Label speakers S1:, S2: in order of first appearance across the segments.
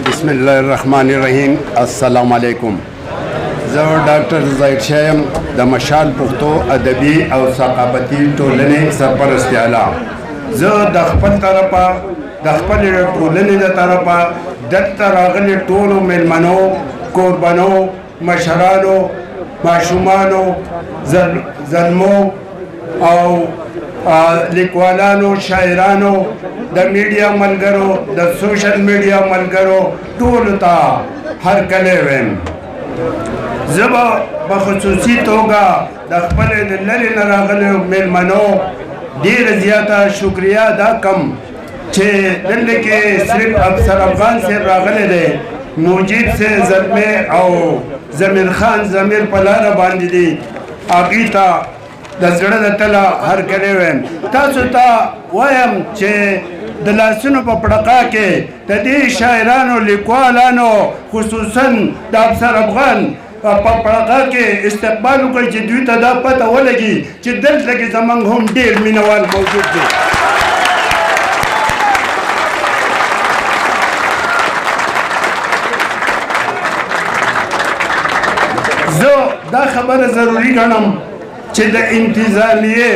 S1: بسم الله الرحمن الرحیم. السلام علیکم. زه ډاکټر زاهد شاه یم، د مشال پښتو ادبي او ثقافتي ټولنې سرپرست اعلی. زه د خپل طرفه، د خپلې ټولنې د طرفه دلته راغلي ټولو میلمنو، کوربنو، مشرانو، ماشومانو، زلمو او لیکوالانو، شاعرانو، د میډیا ملګرو، د سوشل میډیا ملګرو، ټولو ته هرکلی وایم. زه به په خصوصي توګه د خپلې د لرې نه راغلیو میلمنو ډېره زیاته شکریه ادا کوم چې دلته کې صرف افسر افغان صاحب راغلی دی، مجیب صاحب زلمی او ضمیر خان ضمیر په لاره باندې دي. هغوی ته د زړه د تله هرکلی وایم. تاسو ته وایم چې د لاسونو په پړقا کې د دې شاعرانو، لیکوالانو، خصوصا د افسر افغان په پړقا کې استقبال وکړئ چې دوی ته دا پته ولګي چې دلته کې زمونږ هم ډېر مینوال موجود دي. زه دا خبره ضروري ګڼم چې د انتظامیې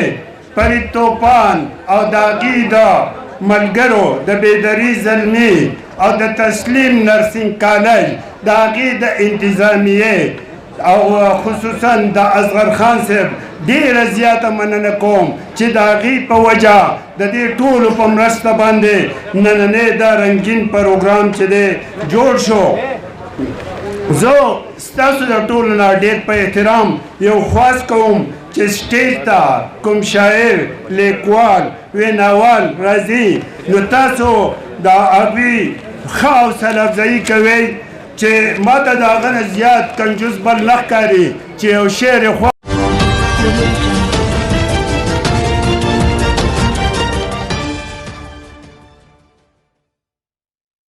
S1: فرید توپان او د هغوی د ملګرو، د بیدري زلمي او د تسلیم نرسینګ کالج د هغې د انتظامیې او خصوصا د اصغر خان صاحب ډېره زیاته مننه کوم چې د هغې په وجه، د دې ټولو په مرسته باندې نننی دا رنګین پروګرام چې دی جوړ شو. زه ستاسو د ټولو نه ډېر په احترام یو خواست کوم چې سټیج ته کوم شاعر، لیکوال، ویناوال راځي نو تاسو د هغوی ښه حوصله افزایي کوئ چې ما ته د هغه نه زیات کنجوس بل نه ښکاري چې یو شعر یې.